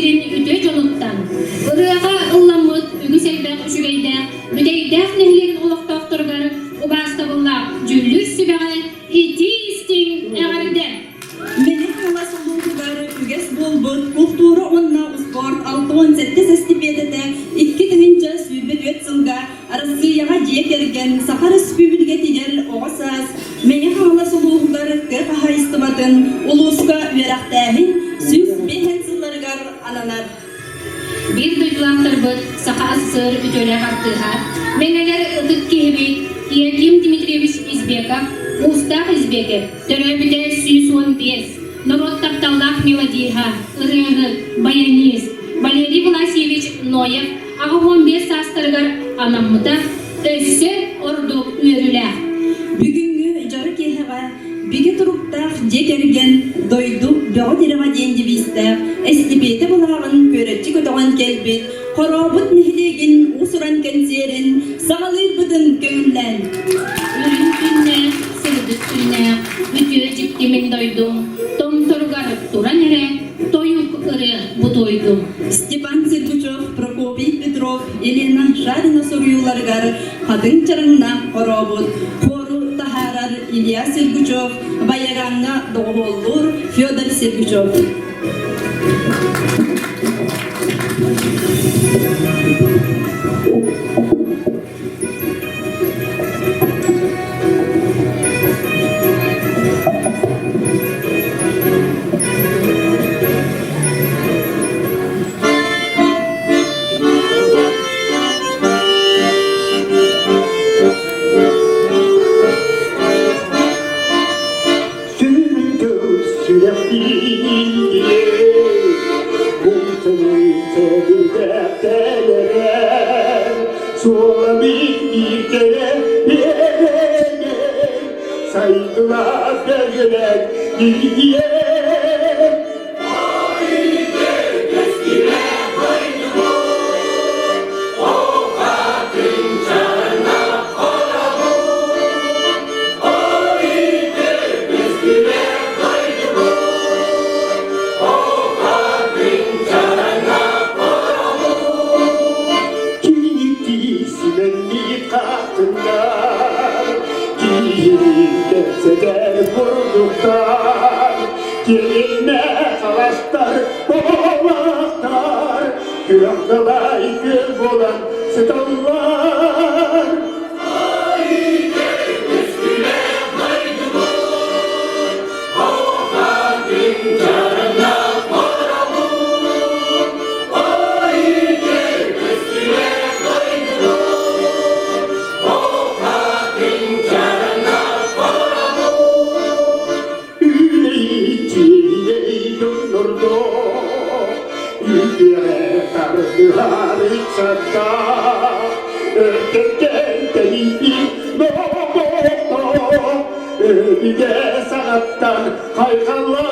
сирин үтүө дьонуттан, ырыаҕа ылламмыт үгүс элбэх үчүгэйдээх Бүтэйдээх нэһилиэгин олохтоохторугар убаастабыллаах дьүүллүүр сүбэҕэ итии-истиҥ эҕэрдэ! Мэҥэ Хаҥалас улууһугар үгэс буолбут култуура уонна успуорт 67 эстипиэтэтэ 2024 сылга Арассыыйаҕа дьиэ кэргэн, Саха Өрөспүүбүлүкэтигэр оҕо саас, Мэҥэ Хаҥалас улууһугар тыа хаһаайыстыбатын, улууска үөрэхтээһин 105 сылларыгар ананар. Биир дойдулаахтарбыт Саха СССР үтүөлээх артыыһа, Мэҥэлэр ытык киһибит Иаким Дмитриевич Избеков, Уустаах Избеков, төрөөбүтэ 115, норуот тапталлаах мелодиһа, ырыаһыт, баянист Валерий Власьевич Ноев 85 саастарыгар анаммыта өссө ордук үөрүүлээх. Бүгүҥҥү дьоро киэһэҕэ бигэ туруктаах дьиэ кэргэн дойду бөҕө тирэҕэ диэн девизтээх эстипиэтэ былааҕын күөрэччи көтөҕөн кэлбит Хорообут нэһилиэгин уус-уран кэнсиэрин саҕалыырбытын көҥүллээн. Үрүҥ күннээх, сырдык күннээх, үтүө дьикти мин дойдум, томторугар туран эрэ тойук ырыа бутуойдум. Степан Сергучев, Прокопий Петров, Елена Шарина суруйууларыгар хатыҥ чараҥнаах хорообут хуору таһаарар Илья Сергучев, баягаҥҥа доҕуһуоллуур Федор Сергучев. Сайдылар бергелек илгиер Курдуктар, киинэ халастар, буолахтар, күөх далай күөл буолан сыталлар. Өбүгэ саҕаттан хайҕаллар.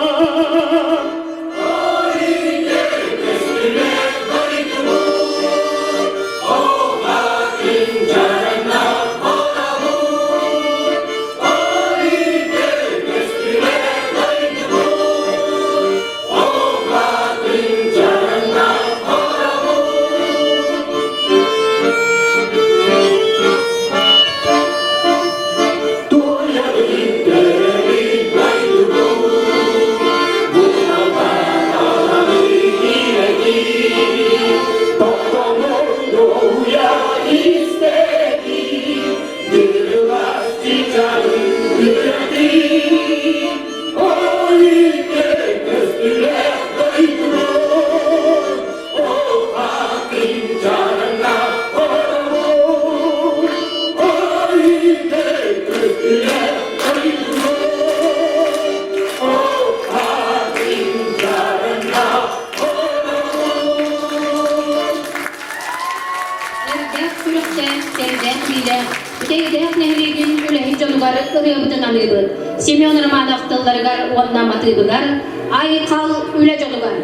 Эрдээх сүрэхтээх, сэрдээх илиилээх, Бүтэйдээх нэһилиэгин үлэһит дьонугар ырыабытын аныыбыт. Семен Романов тылларыгар уонна матыыбыгар Айхал үлэ дьонугар.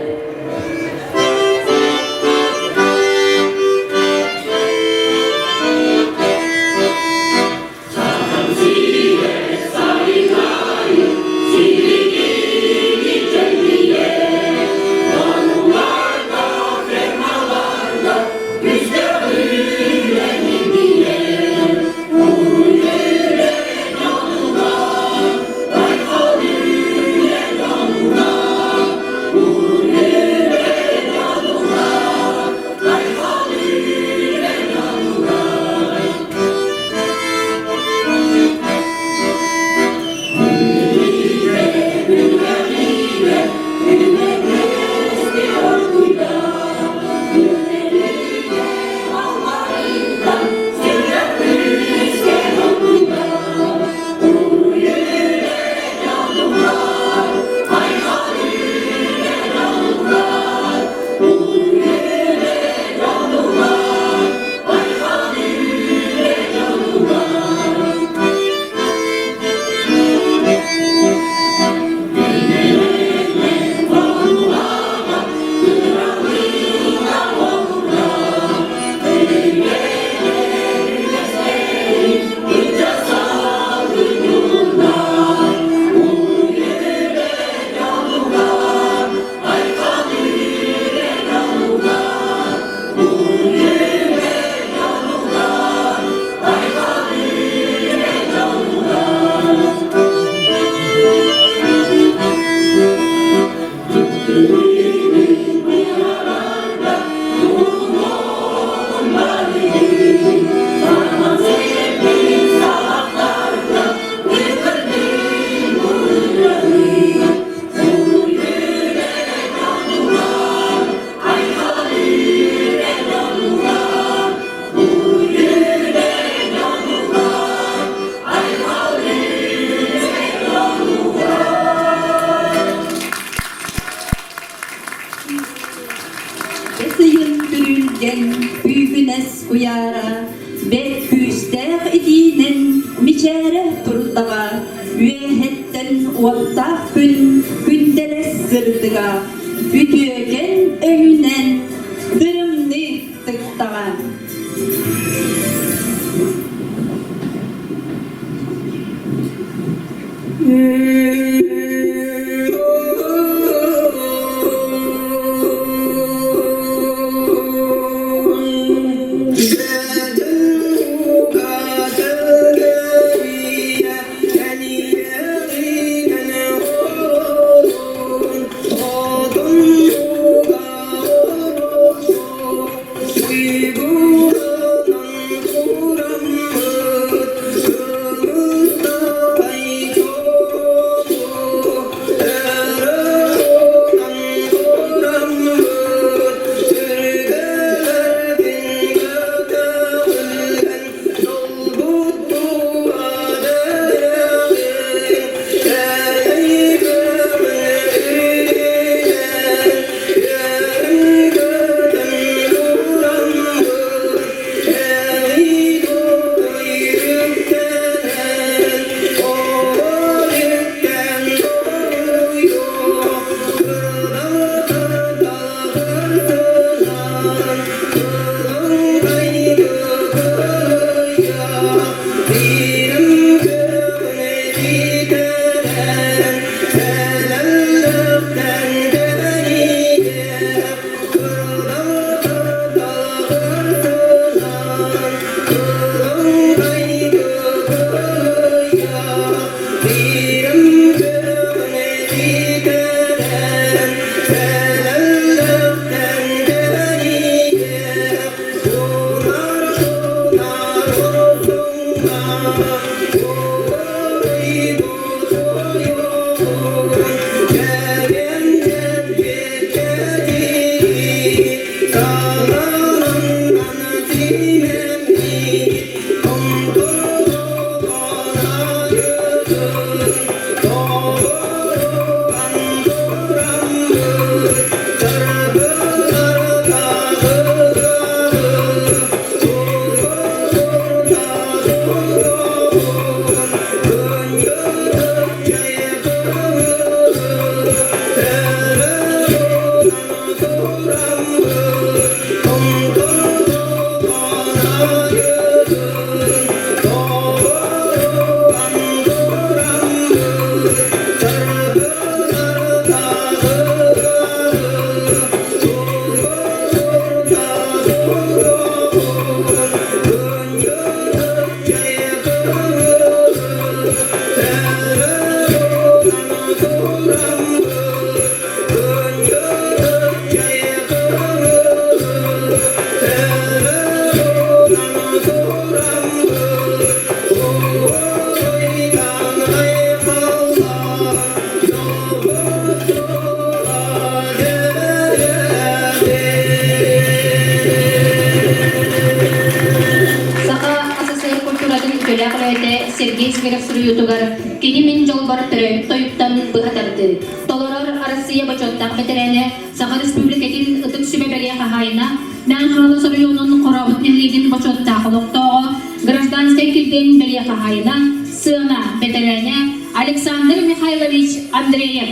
Күрүлгэн күүгүнэс куйаара, бэрт күүстээх итиинэн мичээрэ турдаҕа, үөһэттэн уоттаах күн күндэлэс сырдыга, үтүөкэн өҥүнэн тырымныы тыктаҕа. Саха СССР культуратын үтүөлээх үлэһитэ Сергей Зверев суруйуутугар «Кини мин дьолбор төрөөбүт тойуктан быһа тардыы» толорор Арассыыйа бочуоттаах бэтэрээнэ, Саха Республикатын Ытык Сүбэ бэлиэ хаһаайына, Мэҥэ Хаҥалас оройуонун Хорообут нэһилиэгин бочуоттаах олохтооҕо, гражданскай килбиэн бэлиэ хаһаайына, сыана бэтэрээнэ Александр Михайлович Андреев.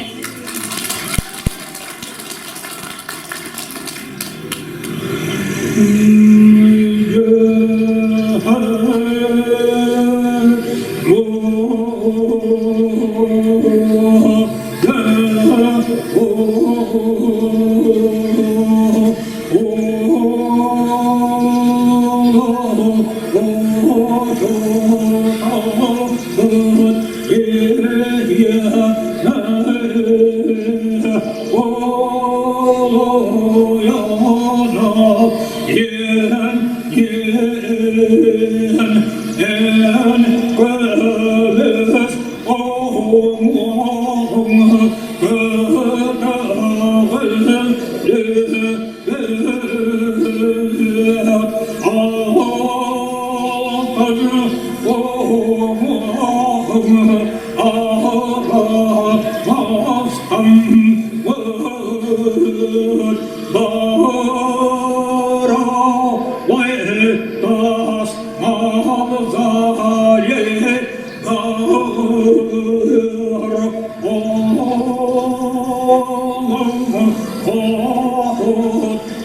Bara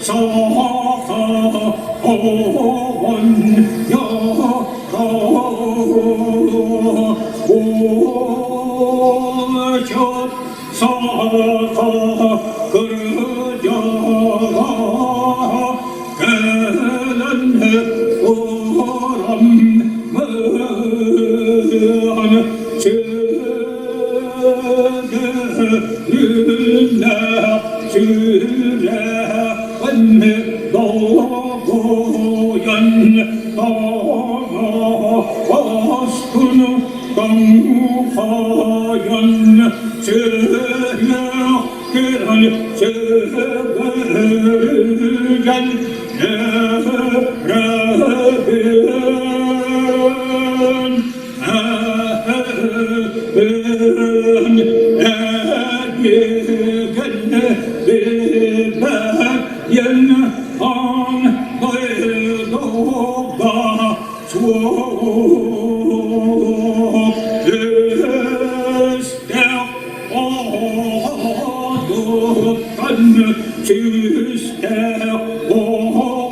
Саха оҕонньоро Уолчут саха кырдьаҕа кэлэн тураммын Сүрүннээх сүрэҕин долгуйан таҥаспын таҥхайан сүрэхпин сүгүрүйэн эрэбин. Сүүстээх оҕонньоругар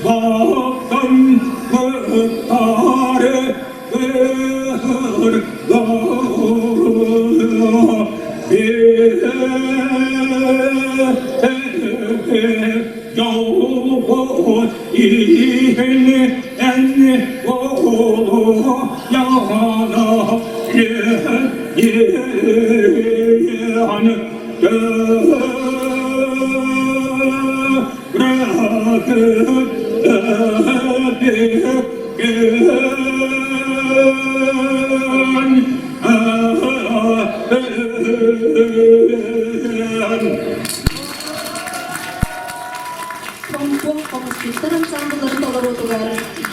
Баҕарай Дьолбут иһин эн буолуйаҕына Хомпуох хомусчуттар ансаамбылларын толоруутугар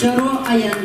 Дьоро айан.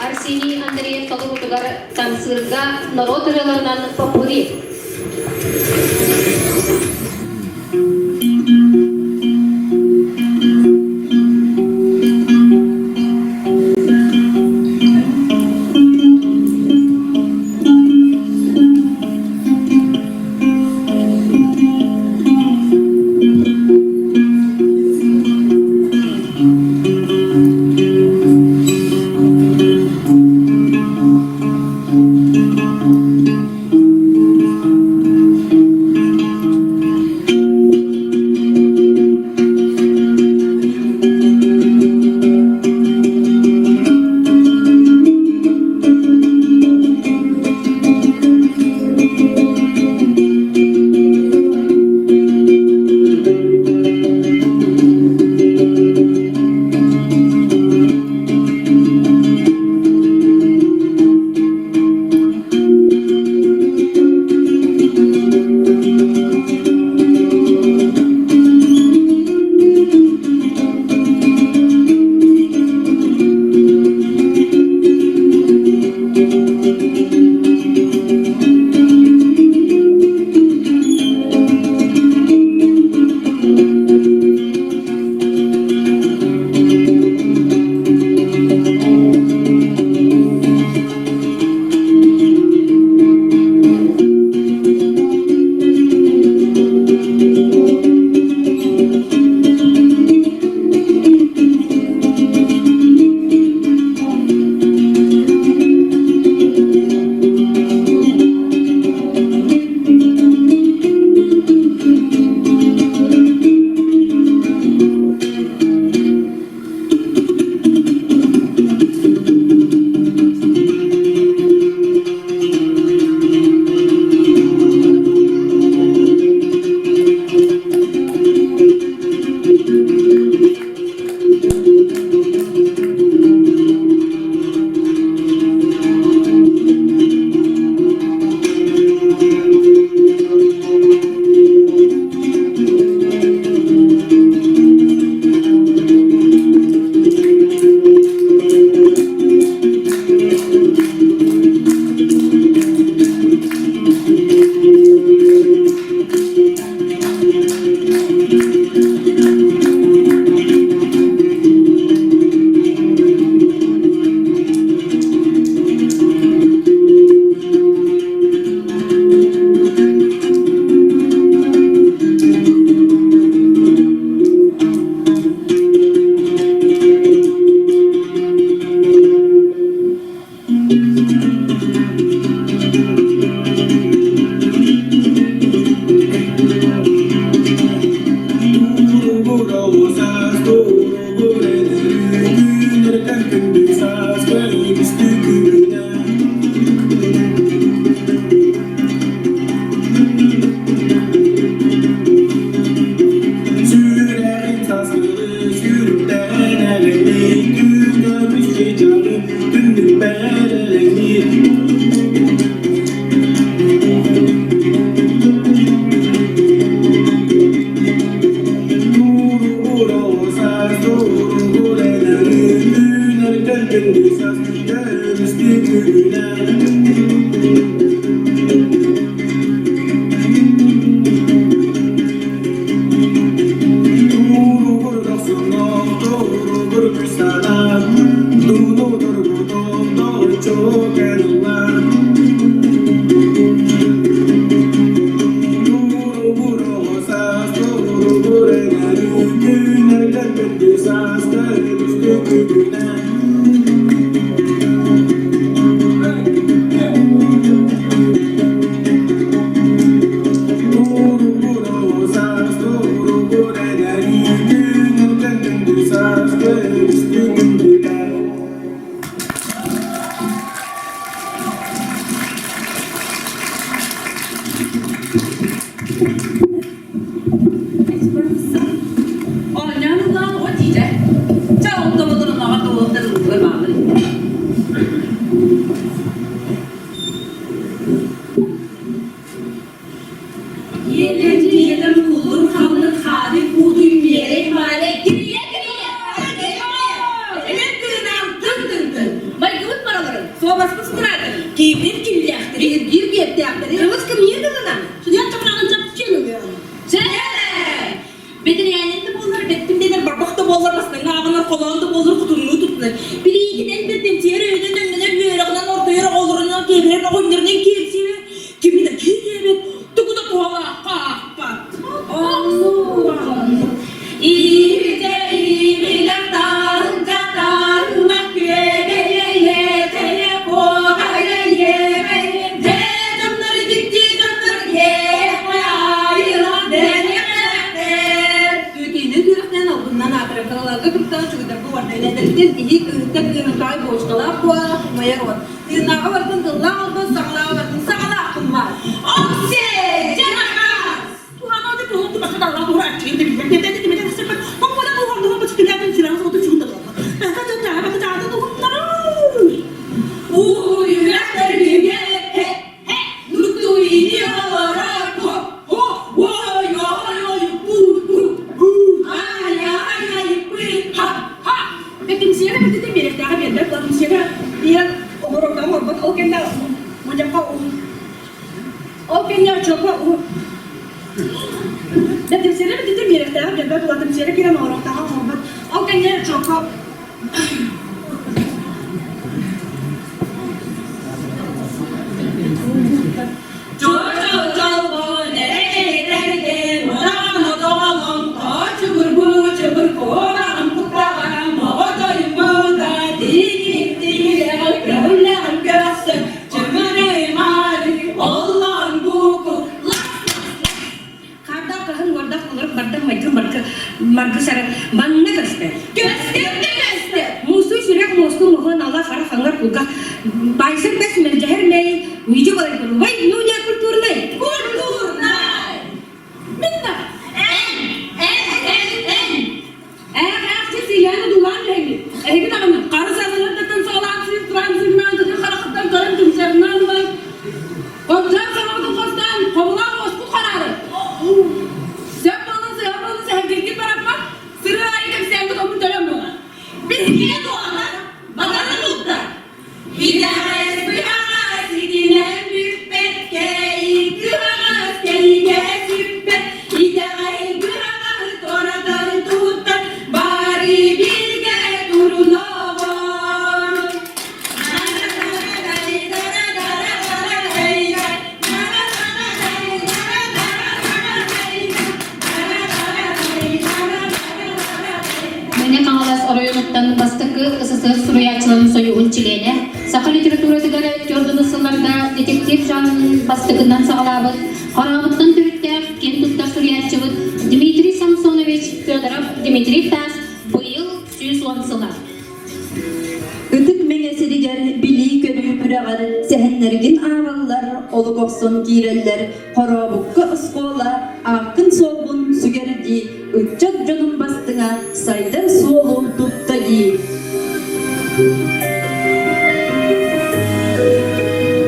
Арсений Андреев толоруутугар танцырга норуот ырыаларынан поппури. Оонньоон ыллаан оҕо тиийдэ. Чэ, ол да буоллар оннооҕор да уолаттар ыллыылар бааллар ини. Иэлэн-дьиэлэн куллур-халлыр хаадый куудуй миэрэй-маарай кирийэ-кирийэ! Элэн тыынаан тын-тын-тын! Майгыбыт бараларын, суобаспыт сутураатын, киирбит киллээхтэри, иргиир биэртээхтэри, кылыс кымньыы тылынан, судья чапраҕын чапчын ылыаҕын. Чэ! Бэтэрээниҥ да буоллар, бэттим дэнэр барбах да буоллар, бастыҥҥа ааҕынар холоон да буоллар кутуннуу туттунар. Билиигинэн бэрдэмсийэр, өйүнэн өҥнөнөр, үөрэҕинэн ордуйар, оҕолорунан киэбирэр, оҕонньорунан киэпсиир, кими да киһи диэбэт, тугу да туһалаахха аахпат. Иитэ иимилэр таарынча таарына күөгэйэ-иэтэйэ куоҕайа-иэбэй дьэ дьоннор дьикти дьоннор иэхэ айыла дэниэхтэр Түүтүүнү күрэхтэн албыннан аатырар кыраларга кыртаҕа чугуйдарга уорда эдэртэн киһи кыыһыттан кыыһынтаҕай буочукалаах буолаах умайар уот тыыннааҕы барытын тыллаах албын саҕалааҕы барытын саҕалаах куммаар Оксе! Дьэ Ол кэннэ оччолорго Бэтимсиэрэ бүтүтэ биэрэктээҕи биэрбэт улатымсиэрэ киирэн оҥоруохтааҕа оҥорбот. Ол кэннэ чокко Хаардаах хаһын уордах уларык бардам майгын баргы маргы сара манна көстөр. Көстөр да көстөр. Муусуй сүрэх муоску моһон ала хара хаҥар кулга байсар бэс мэлдьэһэр мэй ньүдьү балай курбай ну не культурнай. Культурнай. Минна. Эн эн эн эн. Ээх ээх чи сиилээн одуулаан түһэҥҥит. Эһиги даҕаны хары сарсыардаттан саҕалаан сыыр тураан сыҥнаан кытыы харахыттан көрөн түмсэринэн ылан Оттон санаабытын хостоон, хобулаах уоскут хараары. Сөп буолан сыһа буолан сэһэргиргит бараппат, сырыы аайы кэпсээҥҥит омун төлөн буолар. Биһиги дуоһар, батарын туттар. Итэҕэс быһаҕас итинэн бүппэт, кэйик кыһаҕас кэйигэ сүппэт, итэҕэй быһаҕаһы торатар туттар, бары бииргэ туруноҕон. Мэҥэ Хаҥалас оройуонуттан бастакы СССР суруйааччыларын союһун чилиэнэ, саха литературатыгар төрдүнү сылларга детектив жанрын бастакынан саҕалаабыт, Хорообуттан төрүттээх киэн туттар суруйааччыбыт Дмитрий Самсонович Федоров Дмитрий Таас быйыл 110 сыла. Ытык Мэҥэ сиригэр билии-көрүү күрэҕэр сэһэннэргин ааҕаллар, олук охсон киирэллэр, Хорообукка оскуола ааккын-суолгун сүгэр дии, ыччат дьонун бастыҥа сайдар суолу тутта дии.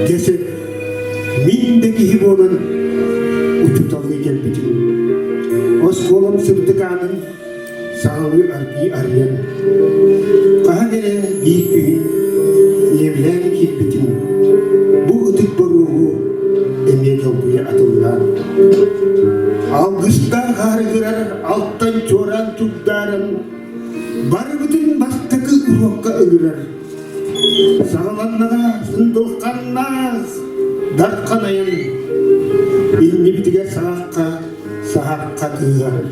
Дьэ мин да киһи буолан учууталлыы кэлбитим. Оскуолам сырдык аанын саҕалыы аргыы арыйан, хаһан эрэ биир күһүн ийэбинээн киирбитим, бу ытык боруогу эмиэ долгуйа атыллаан. Алгыстаах аарыгырар алтан чуораан чугдааран, барыбытын бастакы уруокка ыҥырар. Саҕаланнаҕа сындылханнаах дархан айан иннибитигэр саҕахха саһахха кыыһар.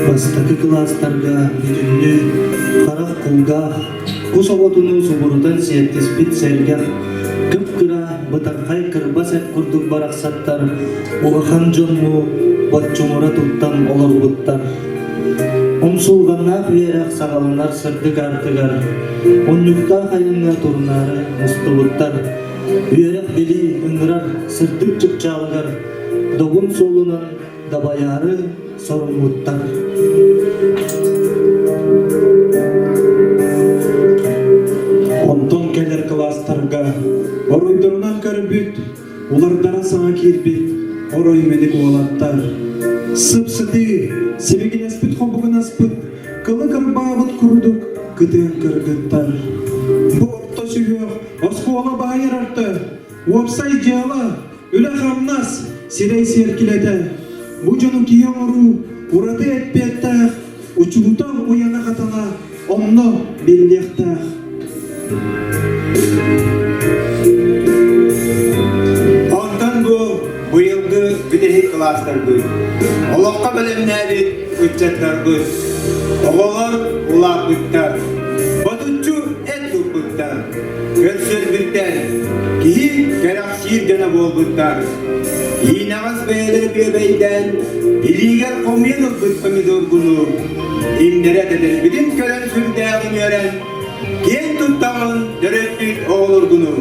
Бастакы кылаастарга бүтүннүү харах кулгаах, кус оҕотунуу субурутан сиэттиспит сэргэх, кып-кыра, бытархай кырбас эт курдук барахсаттар улахан дьоннуу боччумура туттан олорбуттар. Умсулҕаннаах үөрэх саҕаланар сырдык артыгар. Унньуктаах айаҥҥа турунаары мустубуттар. Үөрэх-билии ыҥырар сырдык чыпчаалыгар добун суолунан дабайаары соруммуттар. Онтон кэлэр кылаастарга оройдорунан көрбүт, улардара саҥа киирбит орой мэник уолаттар. Сып-сытыы, сибигинэспит хобугунаспыт, кылы кырбаабыт курдук кытыан кыргыттар. Бу орто сүһүөх оскуола баайар арты, уопсай дьыала, Үлэ-хамнас, сирэй сиэркилэтэ, бу дьону киһи оҥоруу ураты эппиэттээх, учуутал уйана-хатана онно биллиэхтээх. Онтон бу быйылгы бүтэһик кылаастарбыт, олоххо бэлэмнээбит ыччаттарбыт, оҕолор улааппыттар, ботуччу эт туппуттар, Көрсөрбүттэр, киһи кэрэхсиир дьоно буолбуттар. Иинэҕэс бэйэлэрэ бүөбэйдээн, илиигэр хомуйан ылбыт помидоргуну имнэрэ тэтэрбитин көрөн сүрдээҕин үөрэн, киэн туттаҕын төрөппүт оҕолоргуну.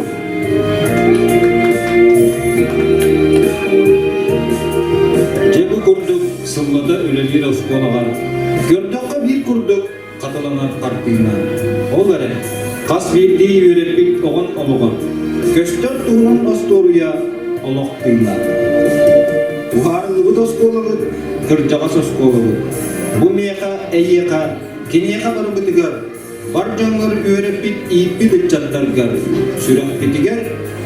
Дьэ бу курдук сыллата үлэлиир оскуолаҕа көрдөххө биир курдук хатыланар хартыына. Ол эрэн, хас биирдии үөрэппит оҕон олоҕор көстөр туһунан остуоруйа олох тыына. Уһаарыллыбыт оскуолабыт, кырдьаҕас оскуолабыт. Бу миэхэ, эйиэхэ, киниэхэ барыбытыгар, бар дьоҥҥор үөрэппит ииппит ыччаттаргар, сүрэхпитигэр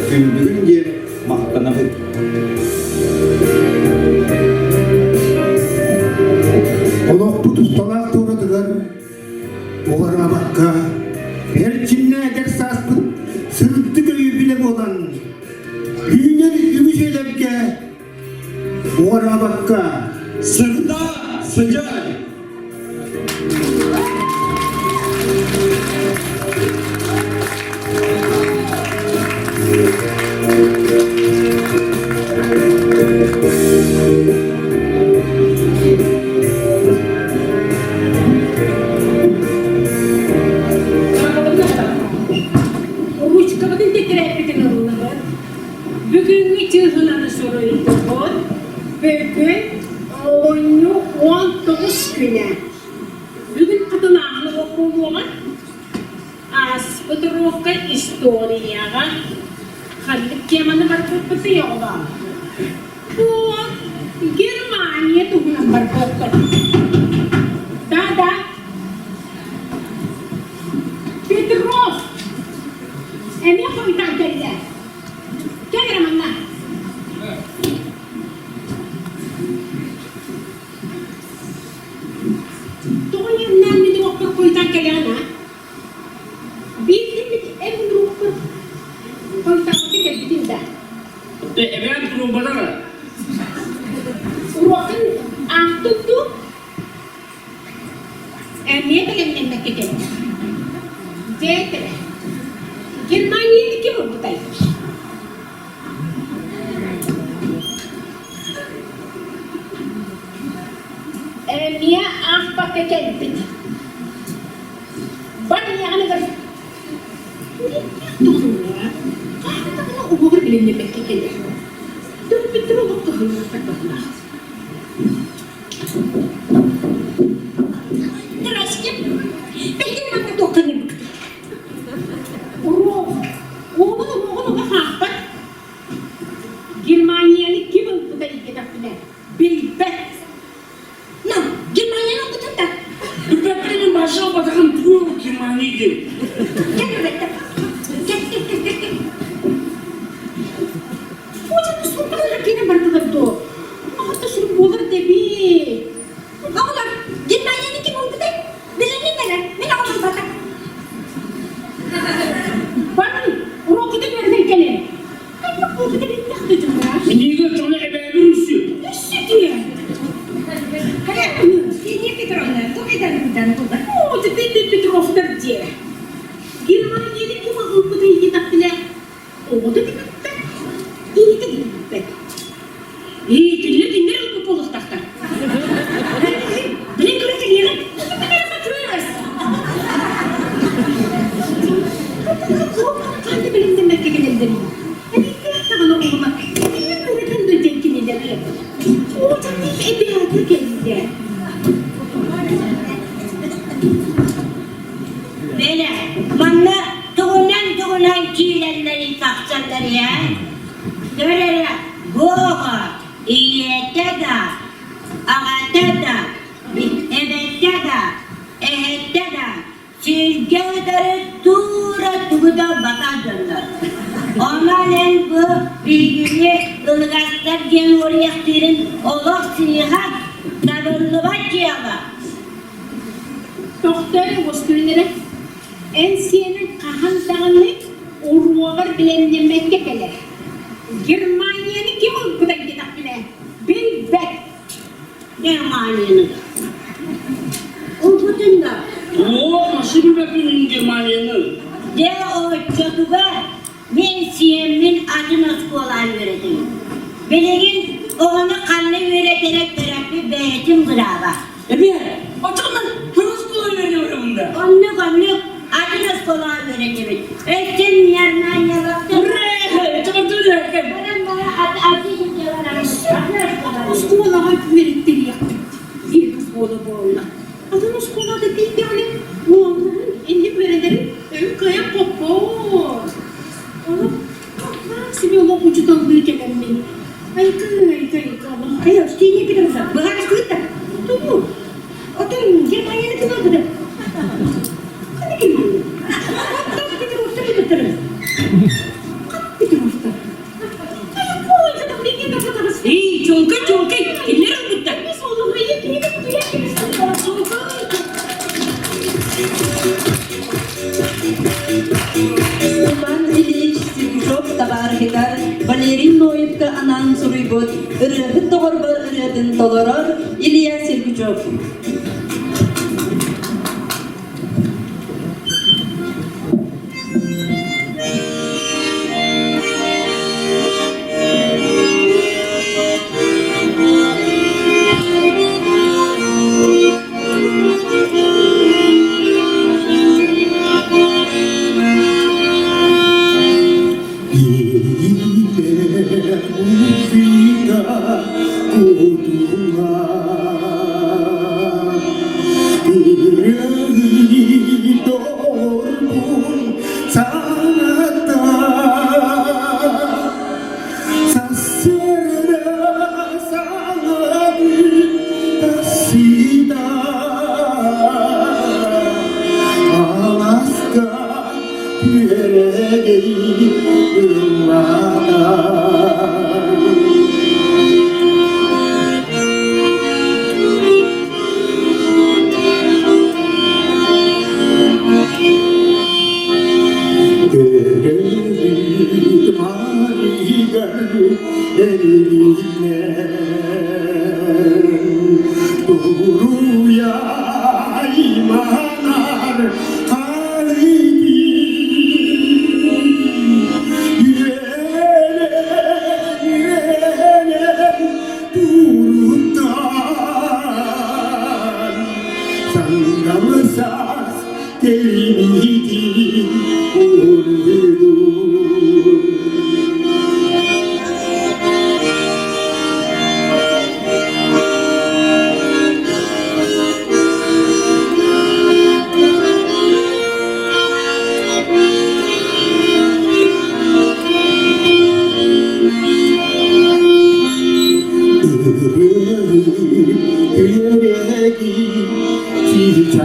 күндүгүн диэн махтанабыт. Олохпут усталаах туоратыгар уҕараабакка, эрчимнээх сааспыт сырдык өйүбүлэ буолан, үүнэр үгүс үйэлэргэ уҕараабакка Сырда сыдьаай! Ручкабытын тэтэрээппитин ыллыбыт. Бүгүҥҥү чыыһыланы суруйдубут. Бүгүн Оҕонньу 19 күнэ. Бүгүн хатылааһын уруок буолуоҕа. Ааспыт уруокка историяҕа ханнык теманы барбыппытый оҕолоор? Бу Германия туһунан барбыппыт. Да-да. Петров эмиэ хойутаан кэллэ. Кэл эрэ манна. Тоҕо ньымнаан мин уоппар хойутаан кэлэҕин аа? Биирдиммит эн уруокпар хойутаабакка кэлбитиҥ да? Эбээн туруорбатаҕа. Уруоккун аахтыҥ дуу? Эмиэ бэлэмнэммэккэ кэллэ. Дьэ, этэрэ. Германияны ким ылбытай? Эмиэ аахпакка кэлбит. Бар ийэҕиныгар хаһан даҕаны уһугар билиннэрбэккэ кэлэр. Төрөппүттэр олох кыһаллыбаттар быһыылаах. Здрасте. Бэһин манна туохханыыбыт? Уруок. Уолун уруогун олох аахпат. Германияны ким ылбыта диэтэхпинэ, билбэт. На, Германияны ылбытын да. Билбэппин баша ылбатаҕым тугу Германия диэн. Кэл эбэтэ. Кэл, кэл, кэл, кэл, кэл. Уоча суоппалара киирэн бардылар дуо? Аҕата сүрүк буолар дэби. Оҕолор, Германияны ким ылбытай? Билиннин эрэ, мин оҕом ылбата. Баран, уруоккутун үөрэнэн кэлин. Хайдах буолбут эбиттэх да дьоннора? Миниигэр дьоно эбээбир үссү. Үссү диэ. Хайа, Ксения Петровна, туох этэн булла? О, теперь Петровтар диэ. Германияны ким ылбытай диэтэхпинэ, оҕото да бүппэт, ийэтэ да бүппэт. Ээ, кинилэр кинилэр ылбыт буолуохтаахтар. Билин көрө кэлиэҕин. бэлэмнэммэккэ кэлэллэрий? Эбииттээх даҕаны оҕолор киһи үөрэтэн да диэн кинилэри. Уочарат эбээтэ кэллэ. Бэлэ, манна тугунан-тугунан киирэллэрий тахсалларый ээ? Көр эрэ, бу оҕо ийэтэ да, аҕата да, эбэтэ да, эһэтэ да сиргэ утары туура тугу да ылбатах дьоннор. Онон эн бу биһигини ылыгастар диэн уоруйахтыырын олох сыыһа, табыллыбат дьыала. Тохтоо уоскуйун эрэ. Эн сиэнин хаһан даҕаны уруогар бэлэмнэммэккэ кэлэр. Германияны ким ылбыта диэтэхпинэ, билбэт. Германияны да. Ылбытын да. Туох машина Германияны? Дьэ, оччотугар мин сиэммин атын оскуолаҕа үөрэтэбин. Билигин оҕону ханна үөрэтэрэ төрөппүт бэйэтин бырааба. Эбээ, оччоҕуна атын оскуола үөрэнэ да? Оннук, оннук, атын оскуолаҕа үөрэтэбит. Өссө Германиялартан... Баран бара аты Оскуолаҕа үөрэттэриэхпит диир оскуола буолла. Атын оскуолада тиийдэҕинэ уолларын инник үөрэнэрин өй кыайан хоппот. Ону себе олох учуталлыы кэлэммин. Айка, айка, айка, олох. Айа, Ксения Петровна, быһаарыстыбыт да? Тугу? Отон Германияны ким ылбыта? Ханна ким Оттон Петровтар ылбыттарын. Хат Петровтар. Эй, чуолкай, чуолкай, кинилэр ылбыттар. Степан Ильич Сергучев табаарыһыгар Валерий Ноевка анаан суруйбут ырыаһыт доҕорбор ырыатын толорор Илья Сергучев.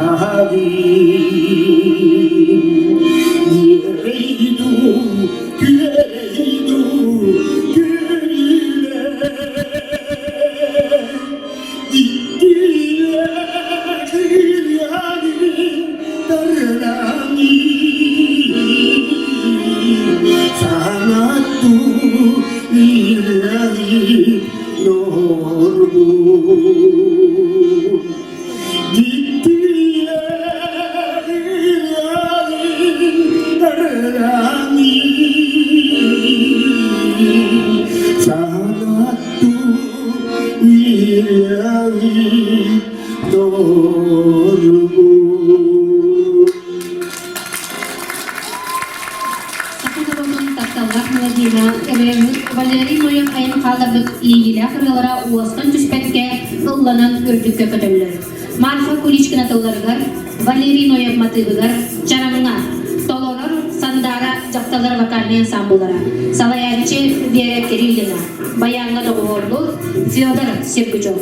Саха норуотун Тапталлаах мелодина ырыаһыт Валерий Ноев айан хаалларбыт иэйиилээх ырыалара уостан түспэккэ ылланан үрдүккэ көтөллөр. Марфа Куличкина тылларыгар, Валерий Ноев матыыбыгар Чараҥҥа толорор Сандаара дьахталлар вокальнай ансамбллара, салайааччы Вера Кириллина, баяҥҥа доҕуһуоллуур Федор Сергучев.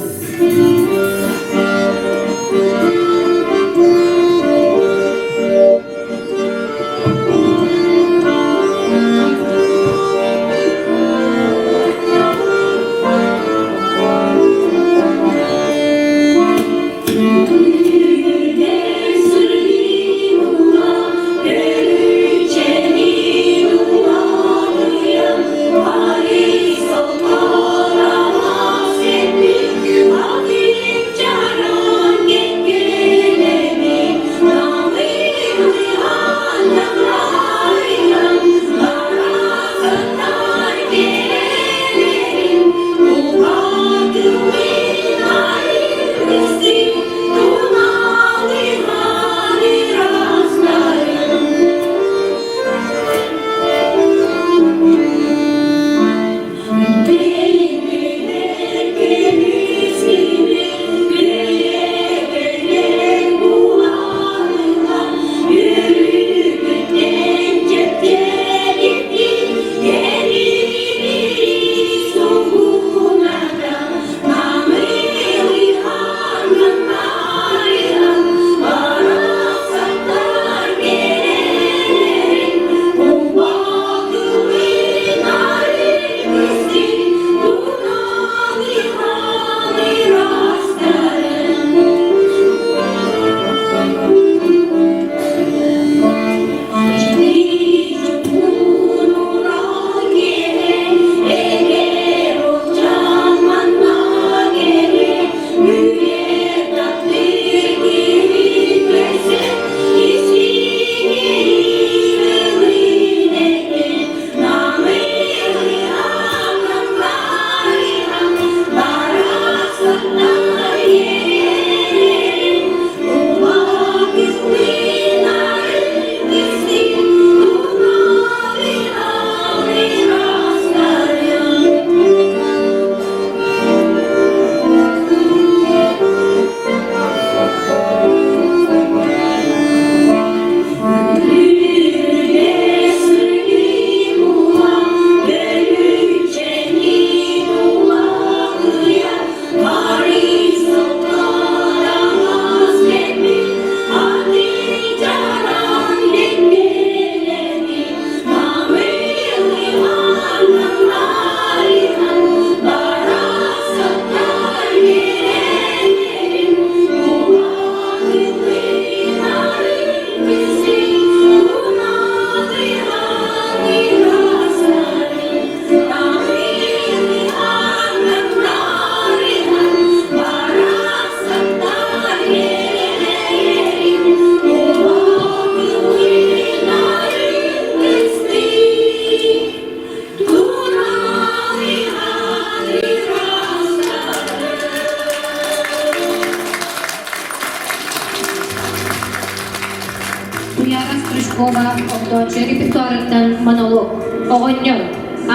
Туяра Стручкова Огдооччу репертуарыттан монолог Оҕонньор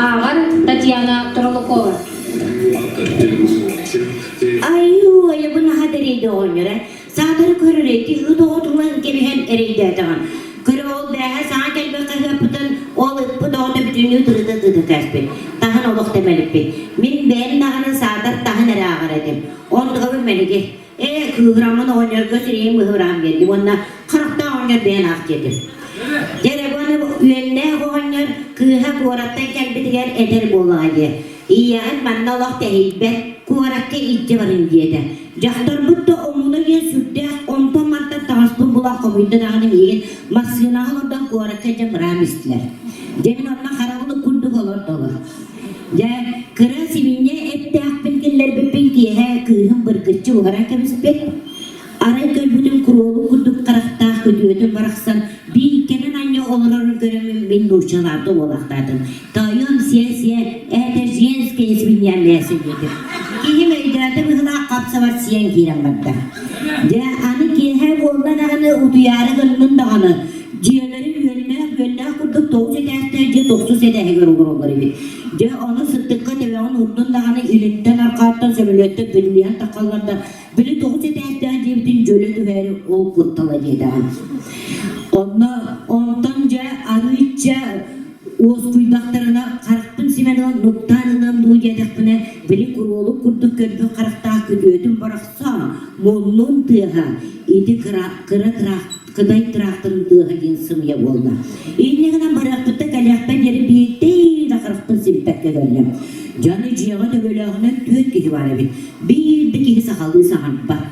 ааҕар Татьяна Тролукова Айуу, айабын аха дэриэйдэ оҕонньоро. Саатары көрөр эти ыт оҕотунан кэбиһэн эрэйдээтэҕин. Көрө ол бээһэ саҥа кэлбит хаһыаппытын ол ыппыт оҕото бүтүннүү тырыта тыта кээспит. Таһын олох тэмэлиппит. Мин бэйэм даҕаны саатар таһын эрэ ааҕар этим. Онтугабын мэлигир. Ээ, кыыһыраммын оҕонньорго сирэйим быһыыраан биэрдим уонна харахтаах оҕонньор бэйэн аах диэтим. Дьэ эрэ бу аны үөннээх оҕонньор кыыһа куораттан кэлбитигэр этэр буоллаҕа дии. Ийэҕин манна олох тэһийбэт, куоракка илдьэ барыҥ диэтэ. Дьахтарбыт да омуна диэн сүрдээх, онтон-мантан таҥаспын булан хомуйда даҕаны миигин массыынаҕа олордон куоракка илдьэн быраам истилэр. Дьэ мин онно харабылык курдук олордолор. Дьэ, кыра сибинньэ эттээхпин киллэрбиппин киэһэ кыыһым быргыччы буһаран кэбиспит. Арай көрбүтүм куруолук курдук харахтаах күтүөтүм барахсан биилкэнэн анньа олорорун көрөммүн мин нууччалаабыта буолаахтаатым. Тоойуом сиэ-сиэ, это женская свинья мясо диэтим. Киһим өйдөөтө быһыылаах хап-сабар сиэн киирэн барда. Дьэ, аны киэһэ буолла даҕаны утуйаары гыннын даҕаны, дьиэлэрин үөннээх. бүөллээх курдук тоҕус этээстээх дьиэ тохсус этээһигэр олороллор эбит. Дьэ, ону сыттыкка төбөҕүн урдун даҕаны илинтэн арҕааттан сөмөлүөттэн бүллүйэн таххаллар да, били тоҕус этээстээх дьиэбитин дьөлө түһээри ол куттала диэтэҕим. Онно онтон дьэ арыычча уоскуйдахтарына харахпын симэн ылан нуктаан ылыам дуу диэтэхпинэ, били куруолук курдук көрбүт харахтаах күтүөтүм барахсан муннун тыаһа ити кыра кыра кытай тыраахтарын тыаһа диэн сымыйа буолла. Инньэ гынан барыахпытта кэлиэхпэр диэри биирдэ да харахпын симпэккэ кэллим. Дьону дьиэҕэ төбөлөөҕүнэн түөрт киһи баар эбит. Биир да киһи сахалыы саҥарбат.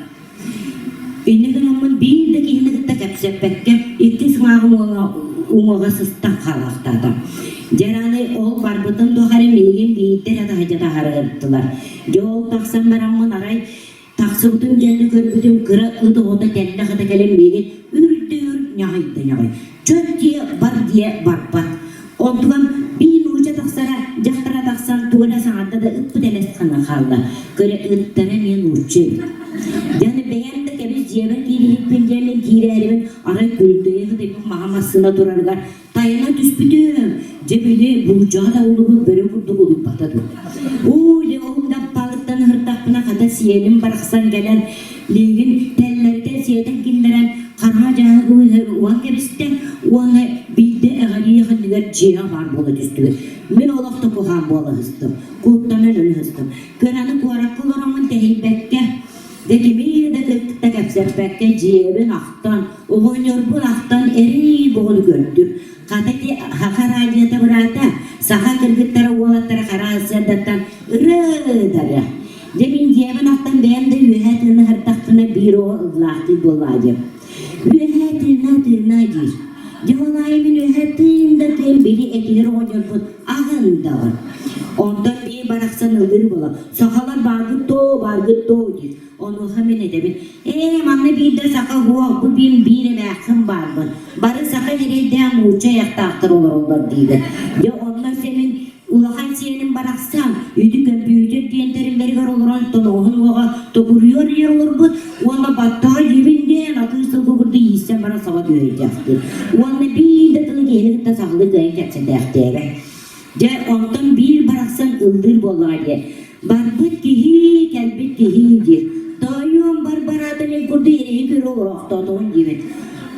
Инньэ гынаммын биир да киһини кытта кэпсэппэккэ икки сыҥааҕым уҥуоҕа сыстан хаалаахтаата. Дьэ аны ол барбытын тухары миигин биирдэ эрэ таһырдьа таһаарыттылар. Дьэ ол тахсан бараммын арай Тахсыбытым кэннэ көрбүтүм кыра ыт оҕото тэллэх ыта кэлэн миигин үрдүүр ньаҕыйда ньаҕый. Чөт диэ бар диэ барбат. Онтукам биир нууча тахсара, дьахтара тахсан тугу эрэ саҥарда да ыппыт элэс гынан хаалла. Көрө ыттара эмиэ нуучча эбит. Дьэ аны бэйэм да кэбис дьиэбэр киириһикпин диэммин киирээрибин арай күлдэйэ сытыйбыт маҕан массыына турарыгар Тайана түспүтүм, дьэ били булдьаҕа да улубут бөрө курдук улуппата дуо. Уу, дьэ ол даппаалыттан ыһырдахпына хата сиэним барахсан кэлэн, миигин тэллэритэн сиэтэн киллэрэн, хараҥа дьааһыгы уган кэбистэ уонна биирдэ эҕэрийэ ханныгар дьиэҕэ баар буола түстүбүт. Мин олох да куһаан буола сыстым, куттанан өлө сыстым. Кыраны куоракка олороммун тэһийбэккэ, дьэ кими да кытта кэпсэппэккэ дьиэбин ахтан, Оҕонньорбун ахтан эрий боҕону көрдүм. Хата ити саха радиота быраата, саха кыргыттара уолаттара хара сыардаттан ырыа Дьэ мин дьиэбин ахтан бэйэм да үөһээ тыына ыһырдахпына биир оҕо ыллаахтыы буоллаа диэм. Үөһээ тыына тыына диир. Дьэ ол аайы мин үөһээ тыын да тыын били этигэр оҕонньорбун аҕын даҕан. Онтон биир барахсан ыллыыр буола сахалар бааргыт доо бааргыт доо диир. Онуоха мин этэбин, ээ, манна биирдэ саха уол, бу биир биир эмээххин баарбын. Бары саха эрэйдээх нуучча айахтаахтар олороллор диибин. Дьэ, онно сэмин улахан сиэним барахсан, үтү көмпүүтэр диэн тэриллэригэр олорон тоноҕоһун уоҕа токуруйар ийэр олорбут уонна баттаҕа дьиэбин диэн атыы сылгы курдук ииссэн баран саба түһэрдээхтир. Уонна биир да тылы киһини кытта сахалыы кыайан кэпсэтээхтээбэт. Дьэ, онтон биир барахсан ыллыыр буоллаҕа диэ. Барбыт киһи, кэлбит киһи диир. Тоойуом Барбарата мин курдук эрэйи көрө олороохтоотоҕун диэбит.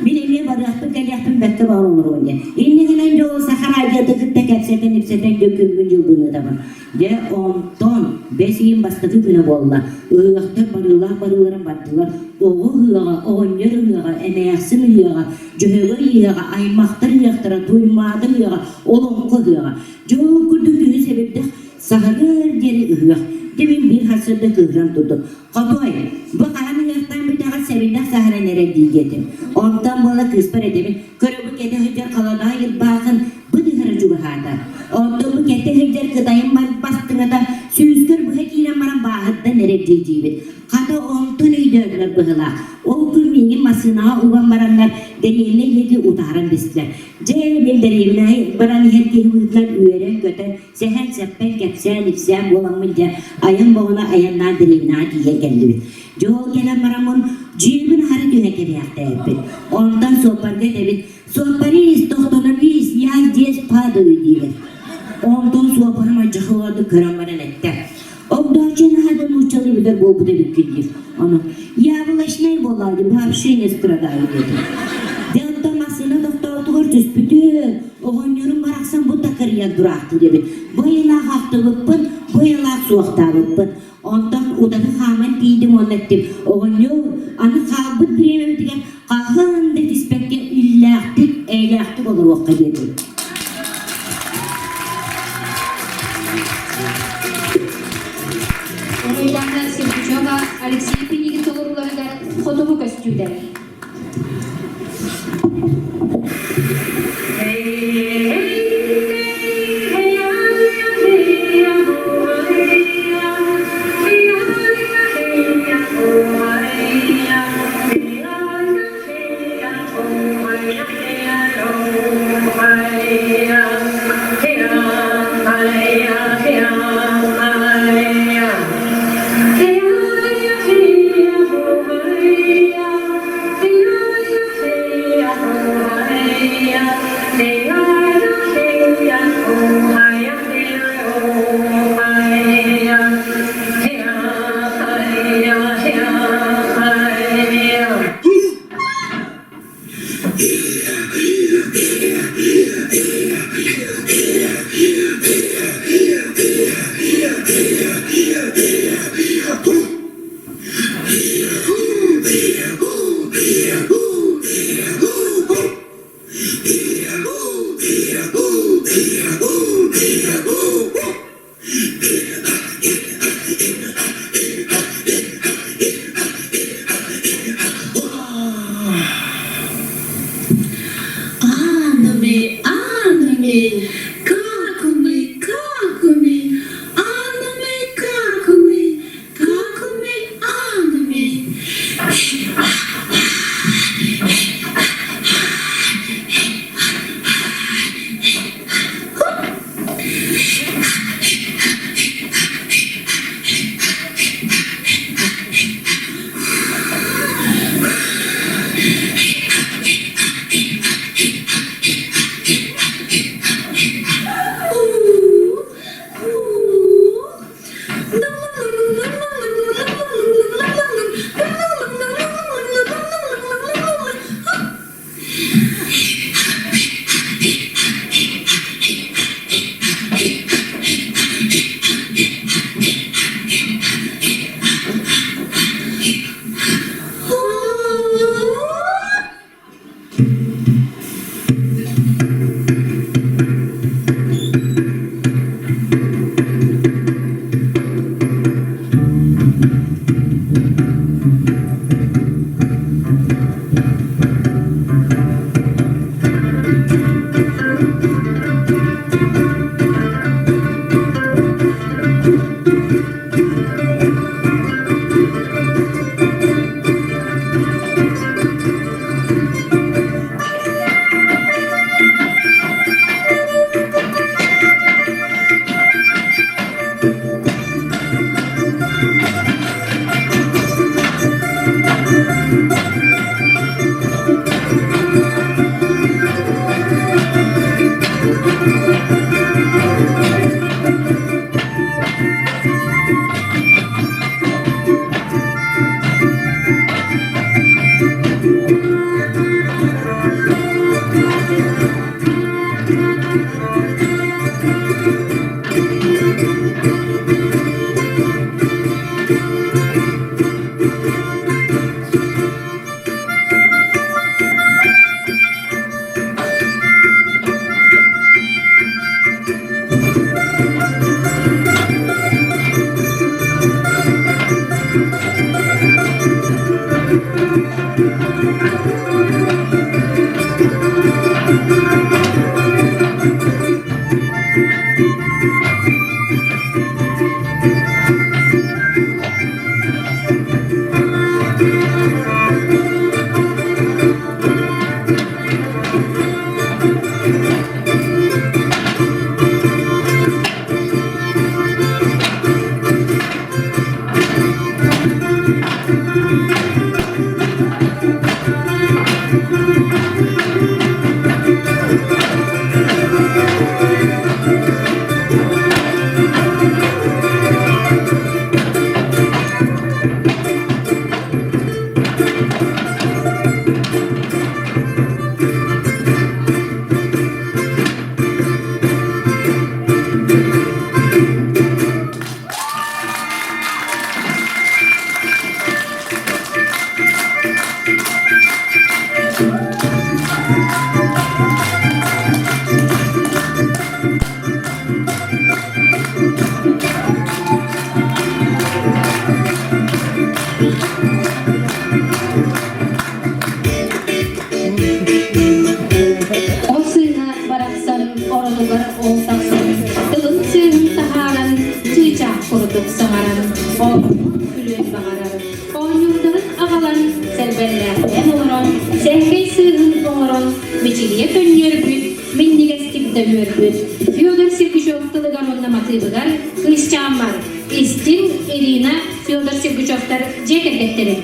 Мин эмиэ барыахпын кэлиэхпин бэркэ баҕар олоруон диэн. Инньэ гынан дьэ ол Саха радиота кытта кэпсэтэн-ипсэтэн дьэ күммүн дьылбын ыытабын. Дьэ онтон бэс ыйын бастакы күнэ буолла. Ыһыахтар барыылаах барыыларын бардылар. Оҕо ыһыаҕа, оҕонньор ыһыаҕа, эмээхсин ыһыаҕа, Дьөһөгөй ыһыаҕа, аймахтар ыһыахтара, Туймаада ыһыаҕа, Олоҥхо ыһыаҕа. Дьэ ол курдук күһүн сэбирдэх Саһарыар диэри ыһыах. Дьэ мин биир сарсыарда кыыһыран турдум. Хотой, бу хаһан ыһыахтаан бүтэҕит сэбирдэх саһаран эрэр дии диэтим. Онтон буола кыыспар этэбин, көрө бу кэтэ сылдьар халадаай ырбаахын быт ыһара чугаһаата. Онтон бу кэтэ сылдьар кытайым бастыҥата сүүскэр быһа киирэн баран бааһырдан эрэр дии диибит. Хата онтон өйдөөтүлэр быһыылаах. Ол күн миигин массыынаҕа уган бараннар дэриэбинэ диэки утааран бистилэр. Дьэ, мин дэриэбинэҕэ баран иһэр киһи быһыытынан үөрэн-көтөн, сэһэн-сэппэн, кэпсээн-ипсээн буоламмын дьэ, айан боҕуна айаннаан дэриэбинэҕэ тиийэн кэллибит. Дьэ ол кэлэн бараммын дьиэбин аһара түһэ кэбиһэхтээбиппин. Онтон суоппарга этэбин, «Суоппарист, тохтономист, я здесь падаю» диибин. Онтон суоппарым алдьархайдык көрөн баран эттэ. Огдооччу наһаа да нууччалыы билэр буолбут эбиккин диир. Ону «Я овощной буоллаа вообще не страдаю» диэтим. Дьэ онтон массыына тохтоотугар түспүтүм, оҕонньорум барахсан бу такырыйан тураахтыыр эбит. Бу айылаах ахтыбыппын, бу айылаах суохтаабыппын. Онтон утары хааман тиийдим уонна эттим, оҕонньор, аны хаалбыт бириэмэбитигэр хаһан да түспэккэ иллээхтик, эйэлээхтик олоруохха диэтим. Уруйдаана Сергучева Алексей Пинигин толорууларыгар хотугу көстүүлэр. Ол сыыһа барахсан оронугар ол тахсан, тылын сыыһын таһааран, чыычаах курдук саҥаран, оонньоон күлүөн баҕарар. Оонньуурдарын аҕалан, сэрбэллээхтээн олорон, сэһкэй сыыһын оҥорон, мичилийэ көнньүөрбүт, минньигэстик да үөрбүт. Федор Сергучев тылыгар уонна матыыбыгар кыысчааммар истиҥ Ирина Федор Сергучевтар дьиэ кэргэттэрэ.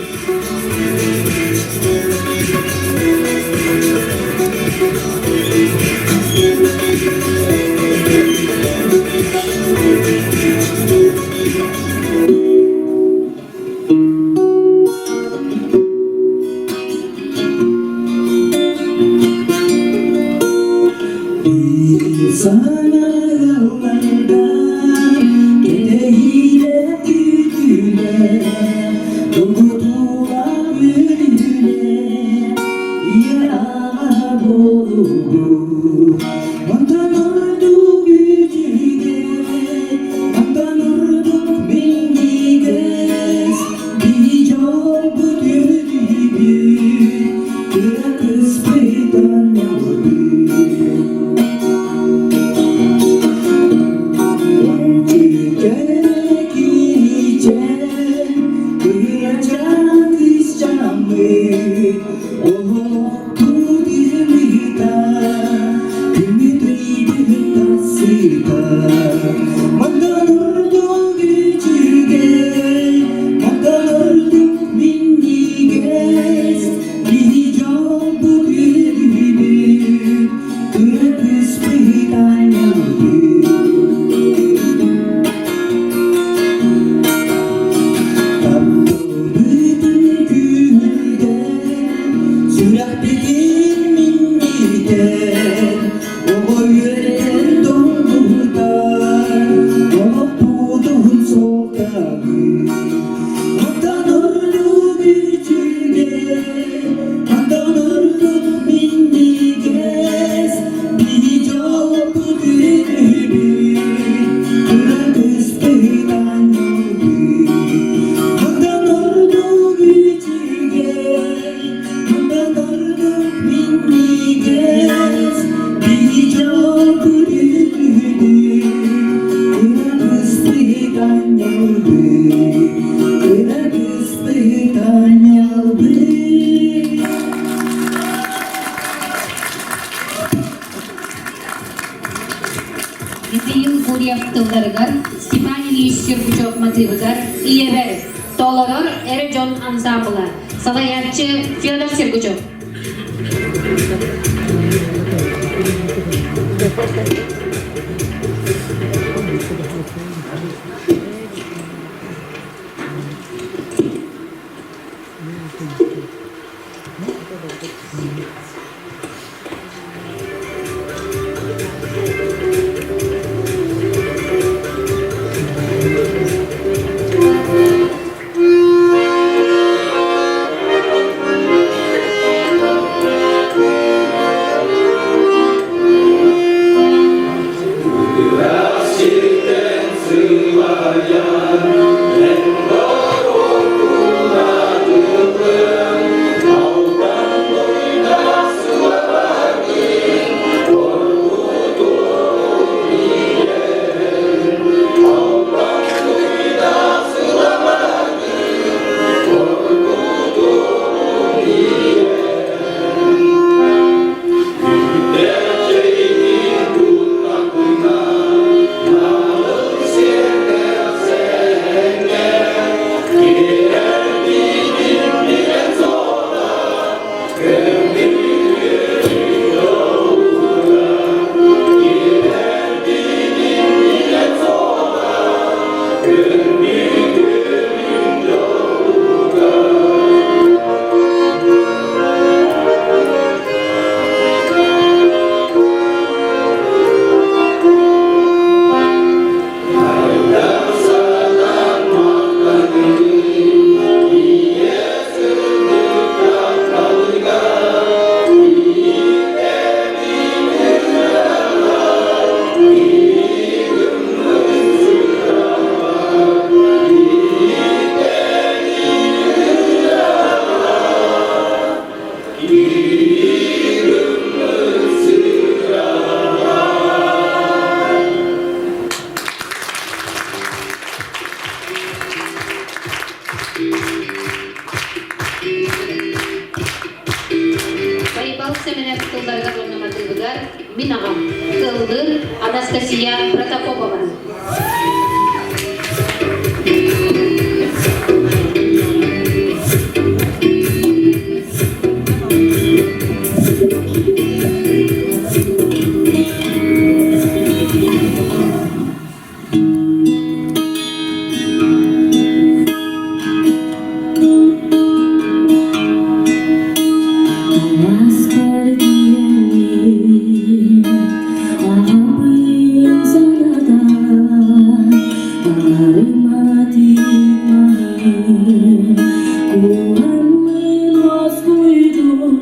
Онтон ордук үчүгэй, онтон ордук минньигэс, биһи дьолбут үөрүүбүт, кыра кыыспыт оонньообут. Киичэн, кырачаан кыысчааммыт, олохпут ыһыыта, күммүт ыйбыт тахсыыта. Мантан ордук үчүгэй, мантан ордук минньигэс, биһи дьолбут үөрүүбүт, кыра кыыспыт аанньалбыт. Тапталбытын күүһүрдэн, сүрэхпитин минньитэн, оҕо үөрэр долгутар, олохпутун суолталыыр. Мантан ордук үчүгэй, мантан ордук минньигэс, биһи дьолбут үөрүүбүт, кыра кыыспыт аанньалбыт. Мантан ордук үчүгэй, мантан ордук минньигэс, биһи дьолбут үөрүүбүт, кыра кыыспыт аанньалбыт, кыра кыыспыт аанньалбыт. Михаил Гурьев тылларыгар, Степан Ильич Сергучев матыыбыгар «Ийэбэр» толорор эр дьон ансаамбыла, салайааччы Федор Сергучев. Сиртэн сылайан, эн доруобуна тылым. Протопопова. Алааспар тиийэммин, аҕабын санатан, Аарыма тиит кууһаммын уоскуйдум,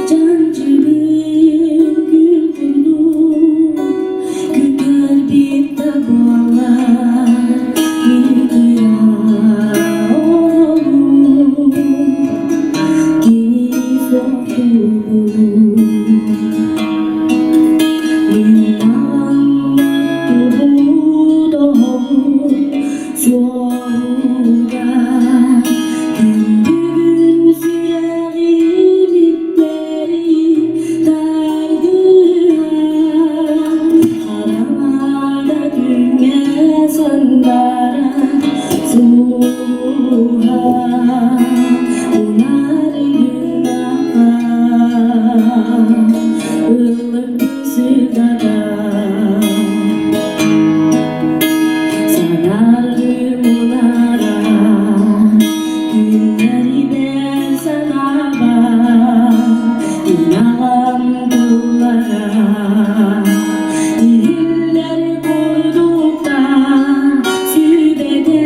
чанчыгын күл курдук, күтэрбит да буоллар, мин кыра оҕобун. Кини суохтуубун Мин аҕам тугу доҕор суоһуга Күн бүгүн сүрэҕим иттэри тардыһар Хараҥада күҥҥэ сандаара суоһа Иһиллэр курдуктан сүбэтэ.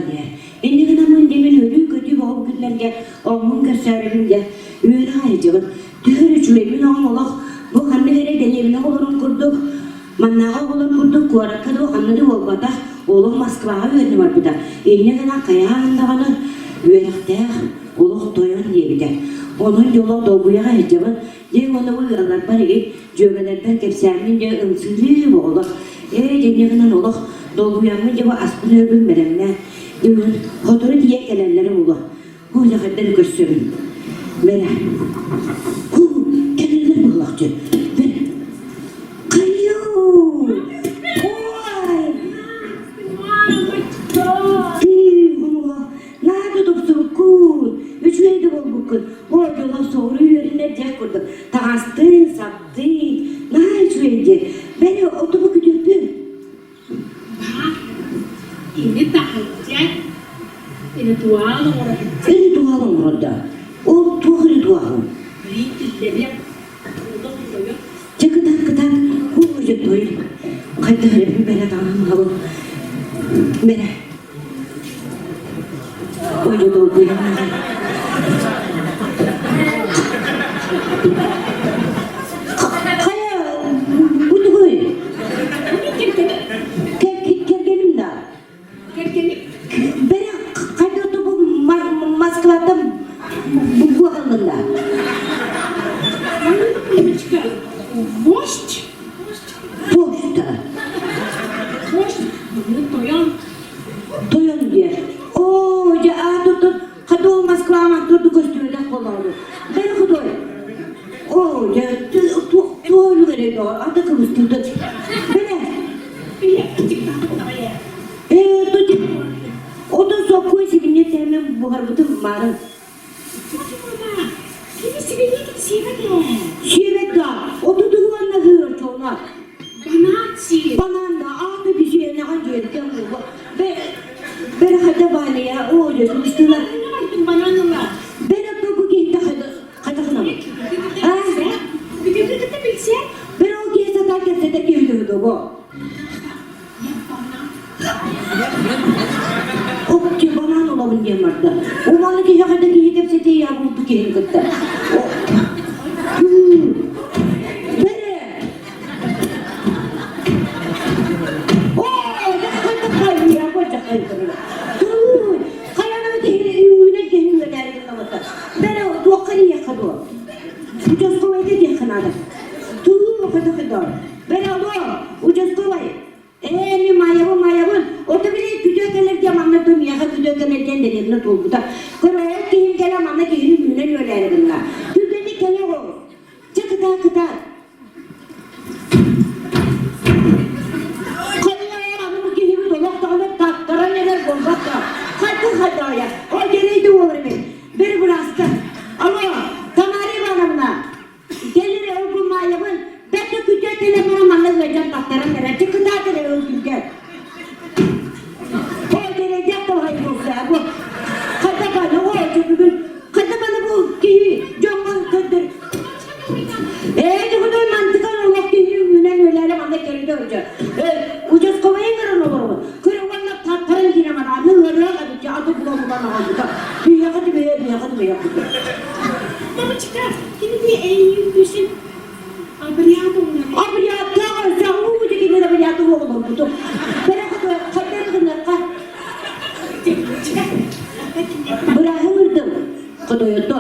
буолан иһэр. Инньэ гынаммын дьэ мин өлүү-көтүү боҕум күннэргэ оҥмун көрсөөрүбүн дьэ үөрэх айдьабын. Төһө үчүгэйбин оҕом олох бу ханнык эрэ дэриэбинэ оҕолорун курдук маннааҕы оҕолор курдук куоракка да ханна да буолбатах олох Москваҕа үөрэнэ барбыта. Инньэ гынан хайаан даҕаны үөрэхтээх олох тойон диэбитэ. Онон дьоло долгуйаҕа сылдьабын. Дьэ уонна бу ыалларбар игин дьүөгэлэрбэр кэпсээммин дьэ ымсыырыы оҕолор. Ээ дьэ гынан олох долгуйаммын дьэ бу аспын үөрбүн бэлэмнээн дьэ сотору тиийэн кэлэллэрэ буолуо. Оо, дьэ көрсөбүн. Бэрэ. Ху, кэлэллэр буоллах дьэ. Бэрэ. Хайыы! Ой! Наада тупсубуккун, үчүгэй да буолбуккун. Оо, дьоло соҕуруу үөрүнэр диэх курдук. Таҕастыын, саптыын, наһаа үчүгэй диэ. Бэрэ, отубу күтүөппүн. Ини таһырдьа ритуал оҥоро Ритуал оҥордо. Ол туох ритуалын? Биир олох тойон. Дьэ кытаат кытаат ууйа тойон. Хайдах эрэ бэрэ таҥаһым хаалын. Бэрэ. Ой долгуйан Хайа бу тугуй? Кэргэним да. Кэргэним. Бэрэ хайда бу Москваттан бу аҕаллын да. Мамочка, вождь? Почта. Вождь, тойон. Тойон диэн. Оо, дьэ аатырдын хадуол Москваҕа турду көстүбэтэх буолаҕын. Бэрэ худой. Оо, дьэ туох үлүгэрэй доҕор, ата кыбыстыытын. Бэрэ. Ээ, тут отун соккуй сибинньэ тээмэн буһарбытым маарын. Кини сибинньэ сиэбэт ээ. Сиэбэт да, оту туһуанна сыыр чоҥа. Банан сиир. Банан да, ааты бисиэнэҕэ дьиэркэн буолла. Бэрэ хайда бааныя, оо, дьэ, тустула. Банан ыла. Бэрэ бу киһитэ хайда хайда гынабыт? Бүтүгү кытта билсэ. Бэрэ ол киһи сатаан кэпсэтэр киһи үһү бу. Окки банан олобун диэн барда. Уманы киһи хайда киһи кэпсэтиэ я булду киһин кытта. Бэрэ! Оо, дьаххайда хайя, бу дьаххайда. Тууй, хайаны киһи үүнэн киһи үөдээри гыннабыта. Бэрэ туохха диэххэ дуо? Участковайга диэххэ наада. Туу, хайда хайда. Бэрэ алло, участковай. Ээ, мин Майабын, Майабын. Ото били күтүө кэлэр диэн манна ту миэхэ күтүө кэлэр диэн дэриэбинэ туолбута. Көрөөт киһим кэлэ манна киһини үүнэн үөлээри гынна. Түргэнник кэлэ оҕо. Чэ кытаа кытаа. Хайа аны бу киһибит олох даҕаны таттаран эрэр буолбат да. Хайдах хайдаҕая? Ол кэлэйди уолар эбит. Бери бырааска. Алло, Тамара Ивановна. Кэлэр өлгүм Маайабын бэрт күтүө кэлэн баран манна ыалдьан таттаран эрэр. Чэ кытаат эрэ өлгүргэ. Ол кэлэйдэх тоһай буолса бу. Хайда баны оо бүгүн хайда баны бу киһи дьоҥҥо көрдөр. Ээ дьоҕудай мантыкан олох киһи үүнэн үөлэри манна кэлдэ өтө. Э участковайын көрөн олоробун. Көрө уонна таттаран киирэн аны ыарыах эбит аты булан булан аҕалбыта. Биһиэхэ түбэһэ биһиэхэ түбэһэ Мамочка, кинини эйиин күсүн абыряат оҥорор. Абыряаттаах өсөҕүү дигинер абыряаты оҕолорбуту. Бэрэ гынарга Бырааһын ырдым. Хотойото.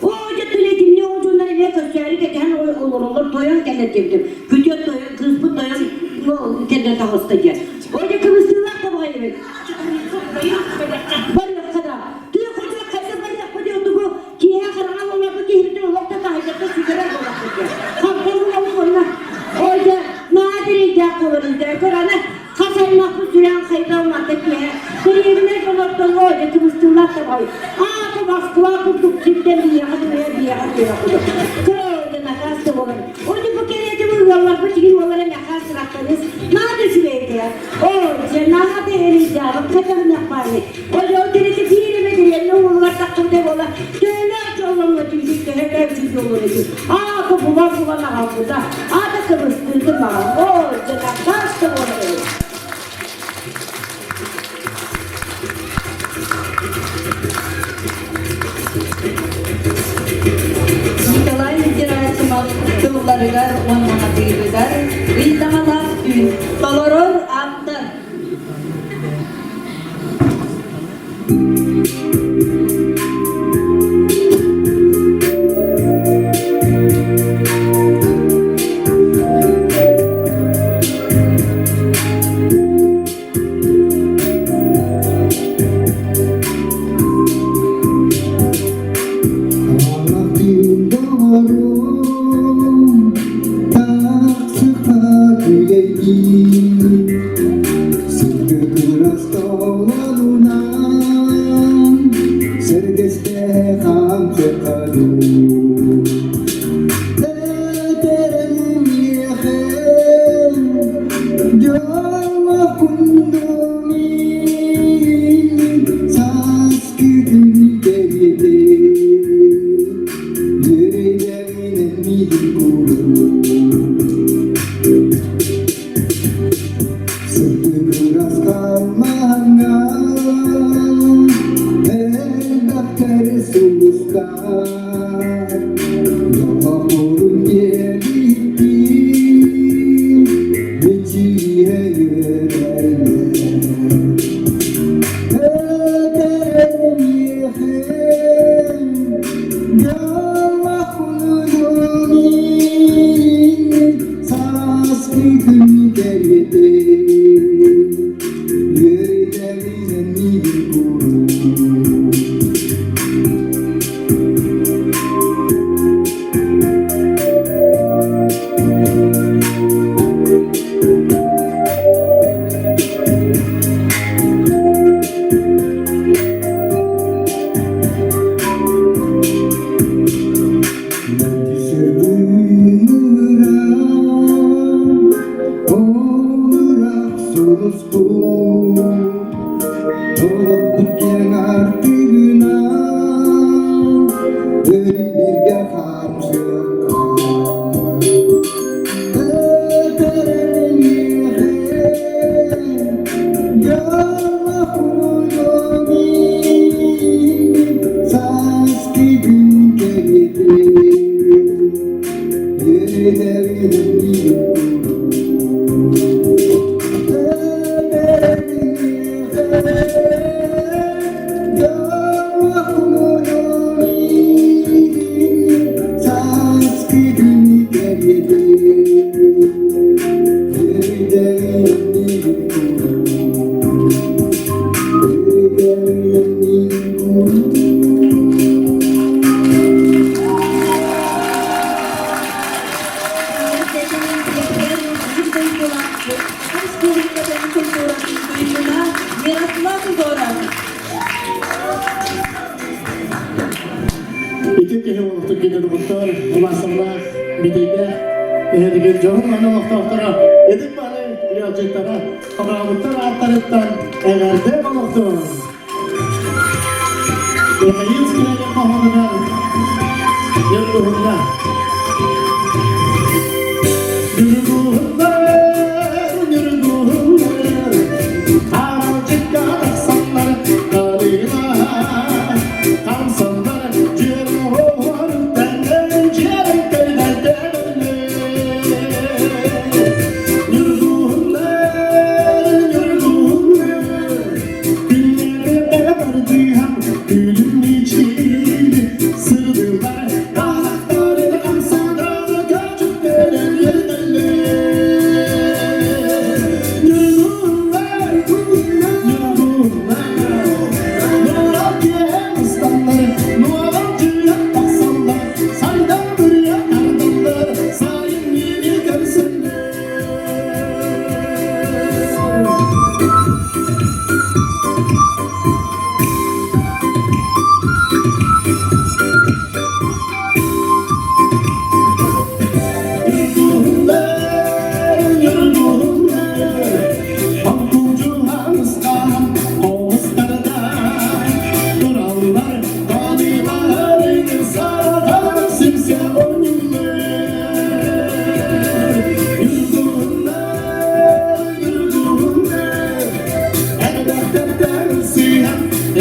Оо, дьэ түлэтинни ол дьоннор эмиэ көрсөөрү кэтэһэн олороллор тойон кэлэр диэбитим. Күтүөт тойон, кыыспыт тойон кэлэн таҕыста диэн. Оо, дьэ кыбыстыылаах да баҕайы эбит. Барыахха да. Тыа хочо хайдах барыахха диэн тугу киэһэ хараҥа олорбут киһибитин олох да таһыйбакка сүтэрэр буоллахпыт диэн. Хантан булабыт уонна Оо, дьэ, наһаа дириҥдээх буолар үһү. Көр, аны Хас аймахпыт сүрэҕин хайда уматта киэһэ Кириэбинэ дьонортон оодьа кыбыстыылаах да баҕайы аата Москва курдук сиртэн биһиэхэ түбэһэ биһиэхэ түбэһэ курдук кыра накаас да буолар Ону бу кэриэтэ бу ыалларбыт игин уоллара накаас тракторист наада үчүгэй этэ оо дьэ наада эрэйдээҕим хайдах бааны ол кэриэтэ биир эмэ дэриэбинэ уолугар таххыбыта буола төһөлөөх дьоллонуо этим төһөлөөх үчүгэй буолуо этим аата булан булан аҕалбыта аата кыбыстыытын баҕар оо дьэ накаас да буолар эбит. тылларыгар уонна матыыбыгар Ыйдаҥалаах түүн толорор ааптар. Мирослав Егоров. Ити киһи олохтук киирдэ улаасаллаах митиигэ эһэлигин дьоһун маны олохтоохторо ытык бары ыалдьыттара хабаабыттар ааттарыттан эҕэрдэ олохтун Михаил Скрябин хоһоонугар Ньургуһунна Ньургуһуннар, ньургуһуннар, хаалдьыкка тахсаннар, талыылар, хамсаннар, дьиэм оһуор дьиэм Ньургуһуннар, ньургуһуннар, күннэрэ бардыһан, күлүм ичиили сырдылар, Алақтарын хамсадан көчүктөрүн үөтэллэр. Ньургуһуннар, ньургуһуннар, нуурал киэһэ ыстаннар, нуоҕал дьүлэ тахсаллар, сайдан бүрүйэ тардаллар, сайын миини көрсөллөр.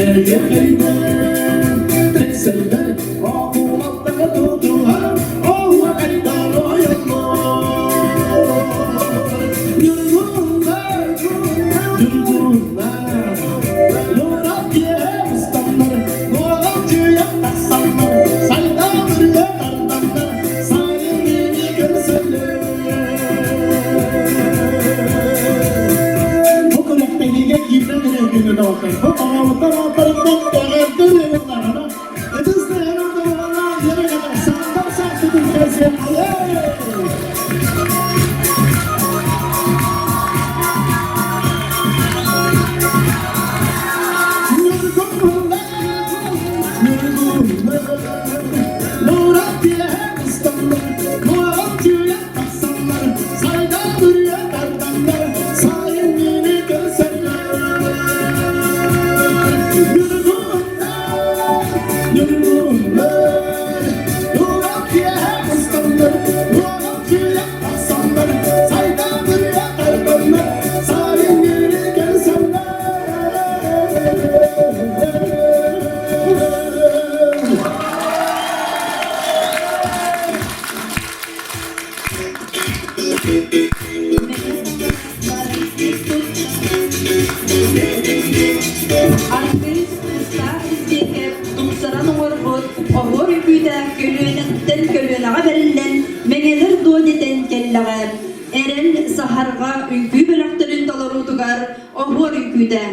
Ergeyden, tekseller, Ньургуннар, нуурал киэһэ устаннар, нуоҕалдьыйан тахсаннар, сайдам ырыа тарданнар, сайын ини көрсөллөр. Бу күрэхтэһиигэ киирбэт эрэ күнү доҕоттор. Бу оҕобуттар ааттарыттан эҕэрдэ ырыаларына ытыс тыаһын доҕолоон үөрэ көтөр саҥдар саахсытын көрсүөххэ. Артыыс Устаах Избиэкэп тупсаран оҥорбут оһуор үкүүтэ көлүөнэттэн көлүөнэҕэ бэриллэн мэҥэлэр дуо дэтэн кэллэҕэ. Эрэл саһарҕа үҥкүү бөлөхтөрүн толоруутугар оһуор үҥкүүтэ.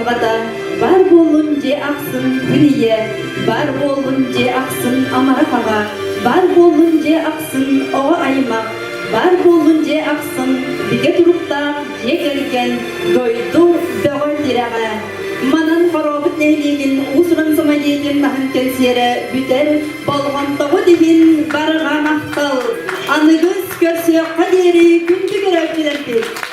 дьылҕата, бар буоллун дьиэ ахсын күн ийэ, бар буоллун дьиэ ахсын амарах аҕа, бар буоллун дьиэ ахсын оҕо аймах, бар буоллун дьиэ ахсын бигэ туруктаах дьиэ кэргэн, дойду бөҕө тирэҕэ. Манан Хорообут нэһилиэгин уус-уран самодеятельноһын кэнсиэрэ бүтэр, болҕомтоҕут иһин барҕа махтал! Аныгыс көрсүөххэ диэри күндү көрөөччүлэрбит!